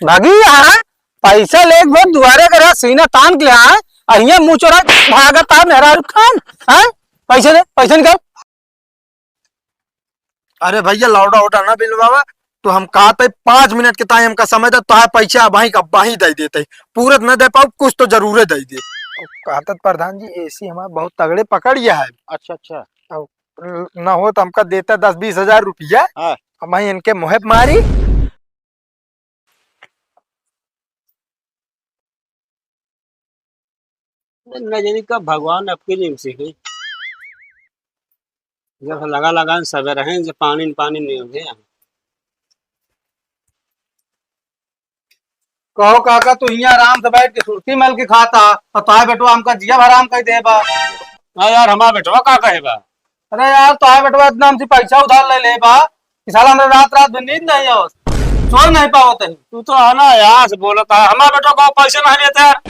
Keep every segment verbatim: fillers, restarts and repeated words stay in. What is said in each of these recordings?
भागी यहाँ, पैसा लेके बहुत दुआरे करे, सीना तान के ले आए, अहिया मुँह चोरा भागत आ मेहरारू खान, हैं? पैसे दे, पैसे निकाल। अरे भैया, लौटा वोटा ना बिलवावा, तो हम कहते पाँच मिनट के ताई हमका समय दे, तोहार पैसा अबाही का अबाही दे देते, पूरत न दे पाऊ, कुछ तो जरूरे दे दे। कहत प्रधान जी, एसी हमार बहुत तगड़े पकड़ गया है। अच्छा, अच्छा। अब न हो तो हमका देता दस बीस हजार रुपया। हाँ। अब भाई इनके मुँहे पे मारी। नजरी का भगवान आपके लिए उसे है। जब लगा लगा सब रहे, जब पानी न पानी नहीं हो गया। कहो काका, तू हियाँ आराम से बैठ के सुरती मल के खाता, और तोहार बेटवा हमका जिया हराम कर दे बा। हाँ यार, हमार बेटवा का कहे बा? अरे यार, तोहार बेटवा इतना हमसे पैसा उधार ले ले बा कि साला हमरा रात रात भर नींद नहीं आवत, सोए नहीं पावत है। तू तो अनायास बोलत है, हमार बेटवा को पैसे नहीं लेते यार।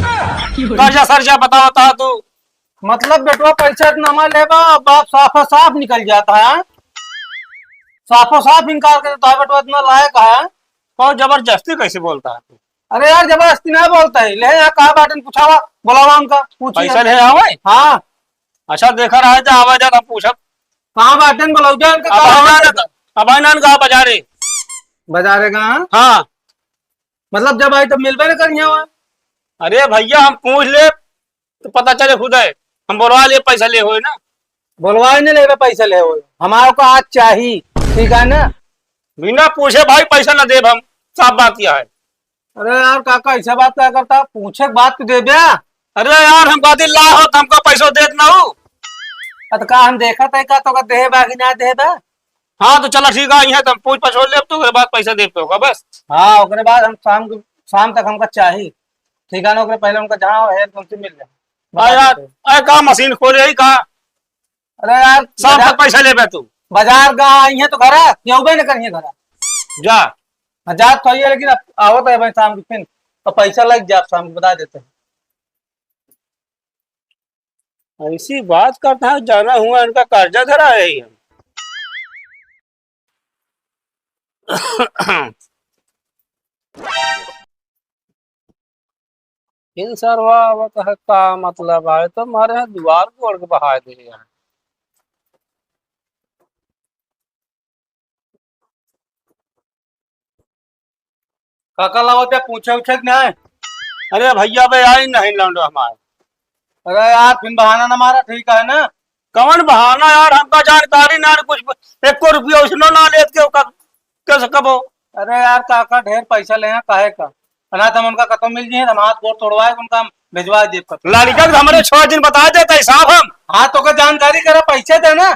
कर्जा सर्जा बतावत है तू। मतलब बेटवा पैसा इतना हमार ले बा, बाप साफा साफ निकल जाता है, हाँ? साफो साफ इनकार करे, तोहार बेटवा इतना लायक है। और जबरदस्ती कैसे बोलता है तू? अरे यार, जबरदस्ती ना बोलता है। ले यहाँ कहाँ बाटन, पूछावा, बुलावा उनका, पूछिए। पैसा ले आवे? हाँ। अच्छा, देखा रहा है, जा आवा जा, हम पूछब। कहाँ बाटन, बुलाओ जा उनका, अब कहाँ आवा बाटन? जा, अब आना उनका बाजारे। बाजारे कहाँ? हाँ। मतलब जब आई तब मिलबे न करिए वहाँ। अरे भैया, हम पूछ ले तो पता चले खुद है, हम बोलवा ले पैसा ले होए ना। बोलवाए नहीं लेबे पैसा ले होए, हमारे को आज चाही, ठीक है ना? बिना पूछे भाई पैसा ना देब हम, साफ बात यह है। अरे यार काका, ऐसा बात क्या करता, पूछे के बाद तो देबे। अरे यार, हम कहते ला हो तो हमको पैसा देत ना हो। अत का हम देखत है का तो का देबा कि ना देबा? हाँ, तो चला ठीक है, यहाँ तो हम पूछ पछोड़ लेब, तो ओकरे बाद पैसा देब तो का बस। हाँ, ओकरे बाद हम शाम को, शाम तक हमका चाही, ठीक है ना? ओकरे पहले उनका जहाँ है, उनसे मिल ले। आ यार, अरे का मशीन खोले ही का? अरे यार, शाम बाजार, तक पैसा लेबे तू। बाजार गा आई है तो घरा, केहूबे न करिए घरा। जा। हाँ, जा तो आइए, लेकिन अब आवत है भाई शाम की फिर, तो पैसा लग जा, शाम को बता देते हैं। ऐसी बात करता है, जाना हुआ इनका कर्जा धरा है ये। इन सरवा आवत है, का मतलब है, तो मारे यहाँ दुआर गोड़ के बहाय दे है। काका लावत है, पूछे उछे के नहीं? अरे भैया बे, आई नहीं लौंडो हमार। अरे यार, फिर बहाना ना मारा, ठीक है ना? कौन बहाना यार, हमका जानकारी ना कुछ, एको रुपया उसने ना लेत के ओकर, कैसे कबो? अरे यार, काका ढेर पैसा ले हैं, काहे का? अनाथ हम उनका कतौ मिल जाए, हम हाथ गोड़ तोड़वाए, उनका हम भिजवा देब कतौ। लड़का के हमरे छह दिन बता देता है साहब हम। हाँ, तो का जानकारी करा, पैसे दे ना।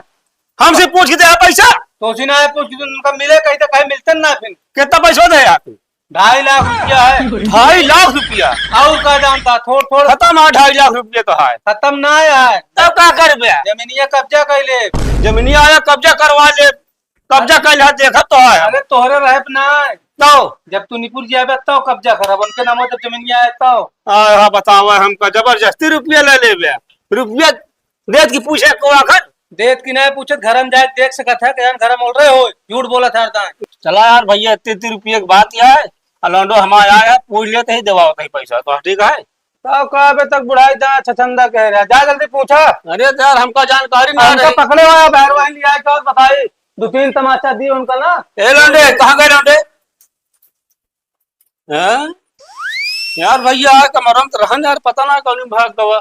हमसे पूछ के दे पैसा। तो उसी ना पूछ के उनका मिले कहीं तो कहीं मिलते ना फिर। कितना पैसा दे यार तू? ढाई लाख रुपया है। ढाई लाख रुपया? और का जानता, थोड़ थोड़। खत्म है, ढाई लाख रुपया तो है। खत्म ना है। तब का करबे? जमीनिया कब्जा कर ले। जमीनिया आया, कब्जा करवा ले। कब्जा कर ले, देखत तो है। अरे तोहरे रहे पे ना। तो? जब तू निपुर जाबे तब कब्जा करब, उनके नाम जब जमीनिया आए तब। हाँ, हाँ, बतावा, हमका जबरदस्ती रुपया ले लेबे। रुपया देत की पूछे को आखिर? देत की नहीं पूछत, घर में जाए देख सकत है, कहन घर में बोल रहे हो, झूठ बोलत है हरदम। चला यार भैया, इतने इतने रुपये की बात यह है, अलांडो हमारे आए है, पूछ लेते ही देवा होता ही पैसा, तो ठीक है। तब का अबे तक बुढ़ाई दा छछंदा कह रहा, जा जल्दी पूछा। अरे तो यार, हमका जानकारी ना हमका रही। पकड़े हुआ बाहर वहीं ले आए, तो बताई, दो तीन तमाचा दिए उनका ना। ए लौंडे, कहाँ गए लौंडे? हैं? यार भैया, आज कमरम तो रहन यार, पता ना कौन भाग गवा।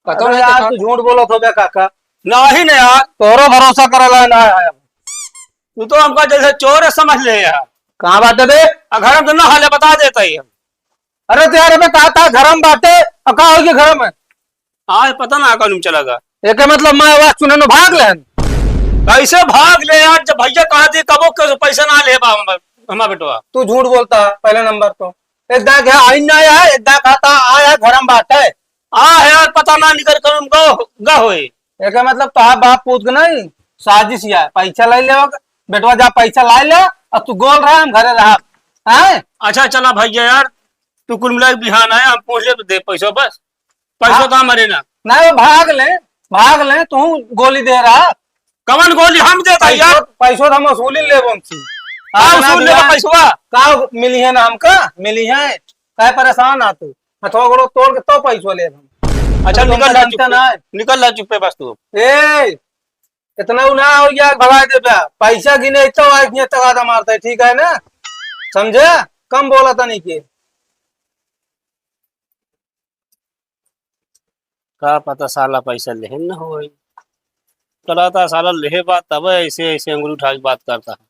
पता अरे नहीं यार, कहाँ तू झूठ बोलत होबे काका। नहीं ना यार। तोरो भरोसा करला ना है। तू तो हमका जैसे चोर समझ ले यार। कहाँ बात है बे? आ घर में तो ना हाले बता देता ही हम। अरे तो यार, अबे कहा था घर में बाटे, और कहाँ होगी घर में? आज पता ना कौन चला गया। एके मतलब मैं आवाज सुननो भाग लेन। कैसे भाग ले यार, जब भैया कहा थे कबो के पैसा ना ले बा हम, हमार बेटवा। तू झूठ बोलता है पहले नंबर तो। एक दा क्या आई ना आया है, एक दा कहता आया घर में बात है। आ है यार, पता ना निकल कर उनको गा होए। एके मतलब तोहार बाप पूत के नहीं, साजिश या पैसा लाई ले, बेटवा जा पैसा लाई ले, और तू गोल रहा, हम घरे रहा। हैं? अच्छा चला भैया यार, तू कुल मिला के बिहान आया, हम पूछ ले तो दे पैसा बस। पैसा हाँ। तो हमारे ना। ना, वो भाग ले, भाग ले, तू गोली दे रहा। कवन गोली हम देता पैसो, यार? पैसो तो हम वसूली लेब उनसे। का हाँ, वसूल लेबा ना। पैसवा? का मिली है ना हमका? मिली है? काहे परेशान आ तू? हथवा गोड़ो तोड़ के तो पैसवा लेब हम। अच्छा, तू निकल हमका जा जानता चुप्पे। ना है। निकल जा चुप्पे बस तू। ए, इतना उ ना हो गया, भगा दे बे। पैसा गिने तो आज ये तक आधा मारता है, ठीक है ना? समझे? कम बोला था नहीं के। का पता साला पैसा लेहे न होई। चला था साला लेहे बात तब ऐसे ऐसे अंगुली उठा के बात करता है।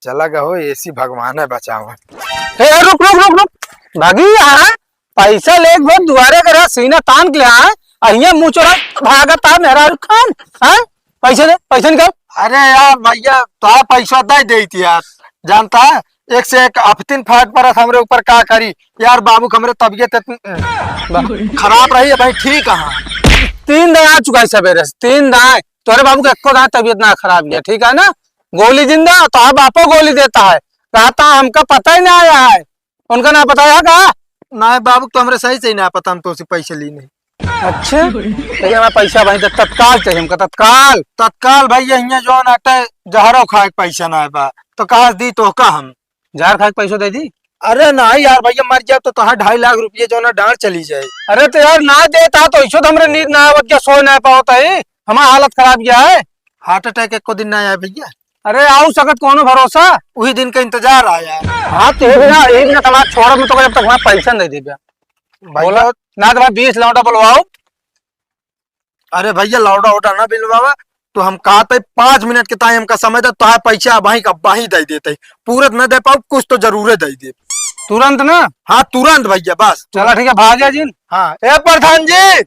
चला गहो, ऐसी भगवान है बचावा। ए, रुक, रुक, रुक, रुक। भागी यहाँ, पैसा लेके बहुत दुआरे करा, सीना तान के ले आए, अहिया मुँह चोरा भागत आ मेहरारू खान, हाँ? पैसे दे, पैसे निकाल। अरे यार भैया, तो पैसा दे देती यार, जानता है, एक से एक अफतिन फाट परत हमरे ऊपर, का करी यार, बाबू के हमरे तबीयत इतन-, बा-, खराब रही है भाई, ठीक है। तीन दाएं आ चुका है सवेरे से, तीन दाएं। तोरे बाबू के एको दाएं तबीयत ना खराब है, ठीक है ना? गोली जिंदा, तो अब आपको गोली देता है, कहता हमका पता ही ना आया है, उनका ना पता है का? ना बाबू, तो हमरे सही से ही ना पता, हम तो उसे पैसे ली नहीं। अच्छा, लेकिन हमारा पैसा भाई तत्काल चाहिए हमका, तत्काल। तत्काल भैया, हियाँ जौन आटे जहरो खाए के पैसा ना बा, तो कहाँ से दी तोहका हम? जहर खाए के पैसा दे दी? अरे नहीं यार भैया, मर जाए तो तोहार ढाई लाख रुपये जौन है डांड चली जाए। अरे तो यार ना देता तो ऐसो तो हमरे नींद ना आवत, क्या सो ना पावत है, हमारा हालत खराब गया है। हार्ट अटैक एको दिन ना आए भैया। अरे आऊ सकत कोनो भरोसा? वही दिन का इंतजार आया। हाँ तो एक ना, एक ना तमार छोड़ा में तो जब तक वहाँ पैसा नहीं देबे। भैया बोला, ना तो भाई बीस लौंडा बुलवाओ। अरे भैया, लौंडा वोंडा ना बिलवावा, तो हम कहते पाँच मिनट के ताई हमका समय दे, तोहार पैसा अबहीं का अबहीं दे देते, पूरत न दे पाऊ, कुछ तो जरूरे दे दे। तुरंत ना? हाँ, तुरंत भैया, बस। चला ठीक है, भाग जा जिन। हाँ, ए प्रधान जी।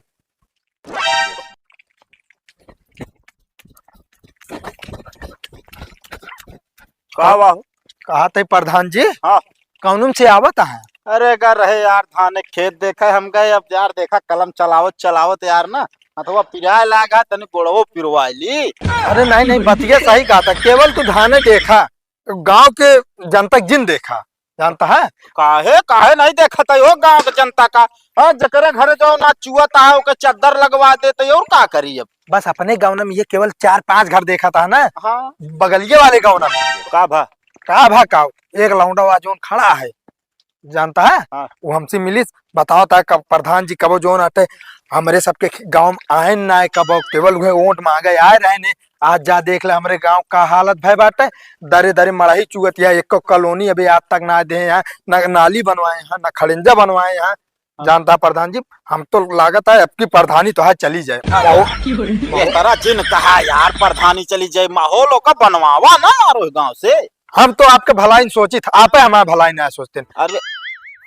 का बा हो? कहा थे प्रधान जी? हाँ। कौन से आवत है? अरे का रहे यार, धाने खेत देखे हम गए, अब यार देखा कलम चलावत चलावत यार ना, हथवा पिराए लागा, तनी गोड़वो पिरवाइली। अरे नहीं, नहीं, बतिया सही कहा था, केवल तू धाने देखा, गांव के जनता जिन देखा, जानता है? काहे, काहे नहीं देखत है हो गांव के जनता का? हाँ, जकरे घरे जो ना चुअत है, ओके चद्दर लगवा देते, और का करी अब? बस अपने गाँव में ये केवल चार पांच घर देखा था ना, हाँ। बगलिए वाले गाँव में। का भा? का भा का? एक लौंडा वा जोन खड़ा है, जानता है? हाँ। वो हमसे मिलिस, बताओ था कब प्रधान जी कबो जोन आटे, हमरे सबके गाँव में आए ना आए कबो, केवल वह वोट मांगे आए रहे ने। आज जा देख ले हमरे गाँव का हालत भय बाटे, दरे दरे मड़ही चुअत या, एको कॉलोनी अभी आज तक ना दे हैं, ना नाली बनवाए हैं, ना खड़ंजा बनवाए हैं। हाँ। जानता प्रधान जी, हम तो लागत है अबकी प्रधानी तो है चली जाए। अरे, मोहतरा जिन कहा यार, प्रधानी चली जाए, माहौल ओका बनवावा ना यार ओह गाँव से। हम तो आपके भलाई न सोचित, आपे हमार भलाई ना सोचते। अरे।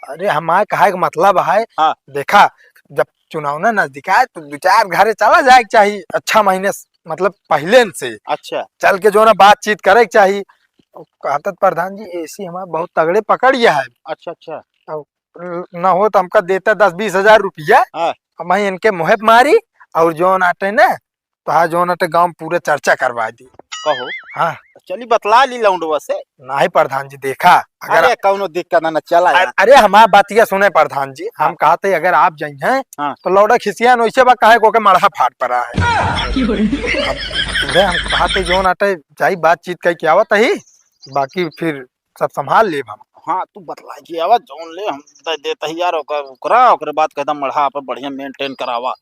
अरे हमार कहे के मतलब है, हाँ। देखा, जब चुनाव ना नजदीक आए तो दो चार घरे चला जाए के चाहिए, अच्छा महीने से, मतलब पहिले से। अच्छा। चल के जो ना बातचीत करे के चाहिए। कहत प्रधान जी, एसी हमार बहुत तगड़े पकड़ गया है। अच्छा, अच्छा। अब न हो तो हमका देता दस बीस हजार रुपया। हाँ। अब मैं इनके मुँह पे मारी और जौन आटे ना, तो हाँ जौन आटे गाँव में पूरा चर्चा करवा दी। कहो। हाँ। चली बतला ली लौंडवा से। नहीं प्रधान जी, देखा, अगर अरे कौनो दिक्कत ना, ना चला अरे, यार। अरे हमार बतिया सुने प्रधान जी, हम हाँ। कहते अगर आप जाई हैं हाँ। तो लौंडा खिसिया न वैसे बा काहे को के मड़हा फाट पड़ा है। अब तुझे हम कहते जौन आटे जाई बातचीत कई के आवत ही, बाकी फिर सब संभाल लेब हम। हाँ, तू बतला के आवा, जौन ले हम दे देत ही यार, ओकर, ओकरा, ओकरे बाद कहता मड़हा पर बढ़िया maintain करावा।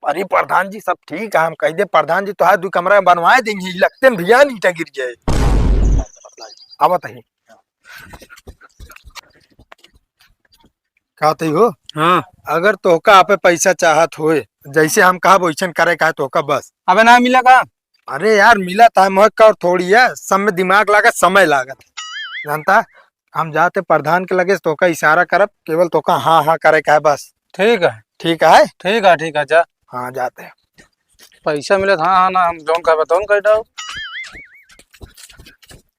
अरे प्रधान जी, सब ठीक है, हम कह दे प्रधान जी, तोहार दू कमरा बनवाए देंगे, लगते न भैया ईंटा गिर जाए। आवत ही। कहते हो? हाँ। अगर तोहका आपे पैसा चाहत होए, जैसे हम कहब वैसन करे का है तोहका बस। अबे ना मिला का? अरे यार, मिला था मोह का और थोड़ी है, सब में दिमाग लागत, समय लागत। जानता, हम जाते प्रधान के लगे, तोका इशारा करब, केवल तोका हाँ, हाँ करे का है बस। ठीक है। ठीक है? ठीक है, ठीक है, जा। हाँ, जाते। पैसा मिलत, हाँ, हाँ, ना, हम जौन कहबे, तौन कह दो।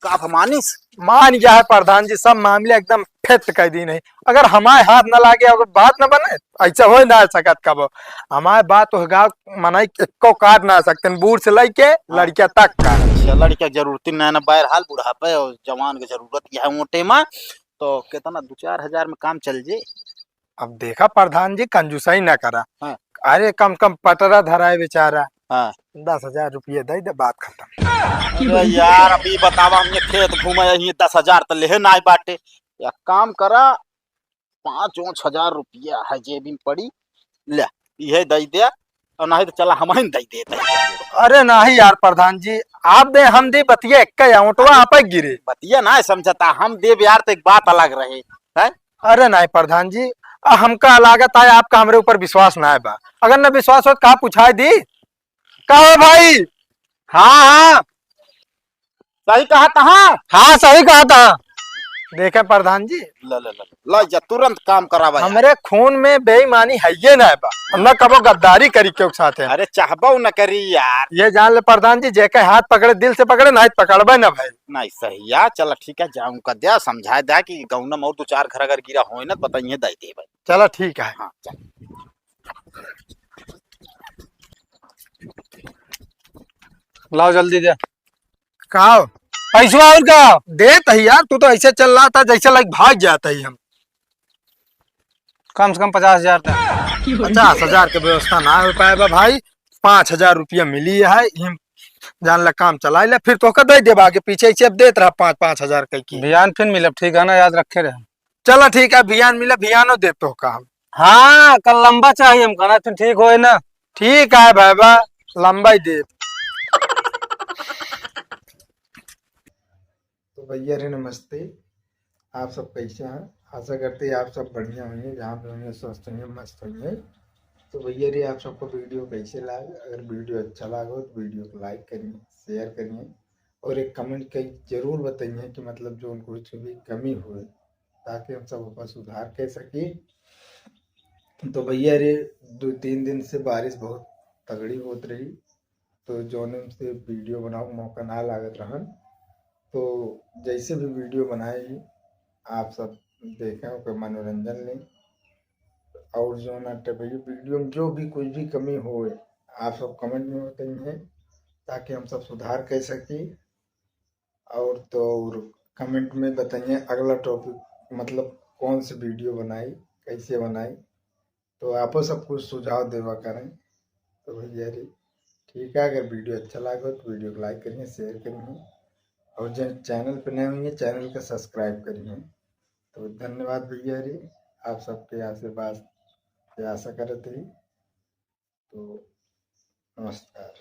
का मानिस? मान गया है प्रधान जी, सब मामले एकदम फिट कर दी नहीं। अगर हमारे हाथ न लागे, अगर बात न बने, ऐसा हो ना सकत कबो। हमारे बात उस गाँव मनई एको काट ना सकते, बूढ़ से लेके हाँ। लड़किया तक का। अच्छा, लड़किया के जरूरत ही ना, ना बहरहाल बुढ़ापे और जवान के जरूरत यह है मोटे में, तो कितना दो चार हजार में काम चल जे। अब देखा प्रधान जी, कंजूसाई ना करा। हाँ। अरे कम से कम पटरा धराए बेचारा, हाँ। दस हजार रुपया दइ दे, बात खतम। अरे यार, अभी बतावा, हमने खेत घूमे, यही दस हजार त लेहे नाहीं बाटे। एक काम करा, पाँच ओंच हजार रुपया है जेबी में पड़ी, ले, इहे दइ दे, अउर नाहीं त चला हमहिन दइ देत है। अरे नाहीं यार प्रधान जी, आप दे हम दी, बतिया एक्कै है, ओंटवा आपै गिरे। बतिया नाहीं समझता, हम देब यार त एक बात अलग रहे, हैं? अरे नाहीं प्रधान जी, आ हमका लागत है आपका हमरे ऊपर विश्वास नाहीं बा। अगर न विश्वास होत का पूछाइ दी? का हो भाई? हाँ, हाँ। सही कहत हा? हाँ, सही कहत हा। देखे प्रधान जी, ला, ला, ला, ला जा, तुरंत काम करावा यार। हमरे खून में बेईमानी हइये नाहीं बा। हम ना कबो गद्दारी करी केहू के साथे। अरे चाहबो न करी यार। ये जान ले प्रधान जी, जेके हाथ पकड़े, दिल से पकड़े, नाहीं त पकड़बे न भाई। नाहीं सही यार, चला ठीक है, जाऊँ का द्या, समझाइ द्या कि गउना में अउर दो चार घर अगर गिरा होए न त बताइए, दइ देबे। चला ठीक है। हाँ, चल। लाओ जल्दी दे। का हो? पैसवा अउर का? देत ही यार, तू तो ऐसे चल रहा था जैसे लाइक भाग जात ही हम। कम से कम पचास हजार तक। पचास हजार के व्यवस्था ना हो पाए बा भाई, पाँच हजार रुपया मिली है, इम जान ला काम चलाइ ले, फिर तोहका दइ देब आगे पीछे, ऐसे अब देत रहा पाँच, पाँच हजार कइ की। बिहान फिर मिलब, ठीक है ना, याद रखे रहे। चला ठीक है, बिहान मिला, बिहानो देब तोहका हम। हाँ, कल लंबा चाहिए हमका ना, फिर ठीक होए ना। ठीक है भाई बा, लंबा ही देब। तो भैया रे नमस्ते, आप सब कैसे हैं? आशा करते हैं आप सब बढ़िया होंगे, जहाँ पे होंगे स्वस्थ होंगे, मस्त होंगे। तो भैया रे आप सबको वीडियो कैसे लागे? अगर वीडियो अच्छा लागो तो वीडियो को लाइक करिए, शेयर करिए और एक कमेंट कर जरूर बताइए कि मतलब जो उनको कुछ भी कमी हुए ताकि हम सब अपन सुधार कर सकी। तो भैया रे दो तीन दिन से बारिश बहुत तगड़ी होत रही, तो जौन से वीडियो बनावे के मौका ना लागत रहन। तो जैसे भी वीडियो बनाई आप सब देखें, ओकर मनोरंजन लें। और जौन आटे भैया वीडियो में जो भी कुछ भी कमी होए आप सब कमेंट में बताइए ताकि हम सब सुधार कर सकी। और तो और कमेंट में बताइए अगला टॉपिक मतलब कौन सी वीडियो बनाई, कैसे बनाई, तो आपो सब कुछ सुझाव देवा करें। तो भैया रे ठीक है, अगर वीडियो अच्छा लागो तो वीडियो को लाइक करिए, शेयर करिए और जो चैनल पे नए होंगे चैनल का सब्सक्राइब करिए। तो धन्यवाद भैया रे, आप सबके आशीर्वाद से आशा करत ही। तो नमस्कार।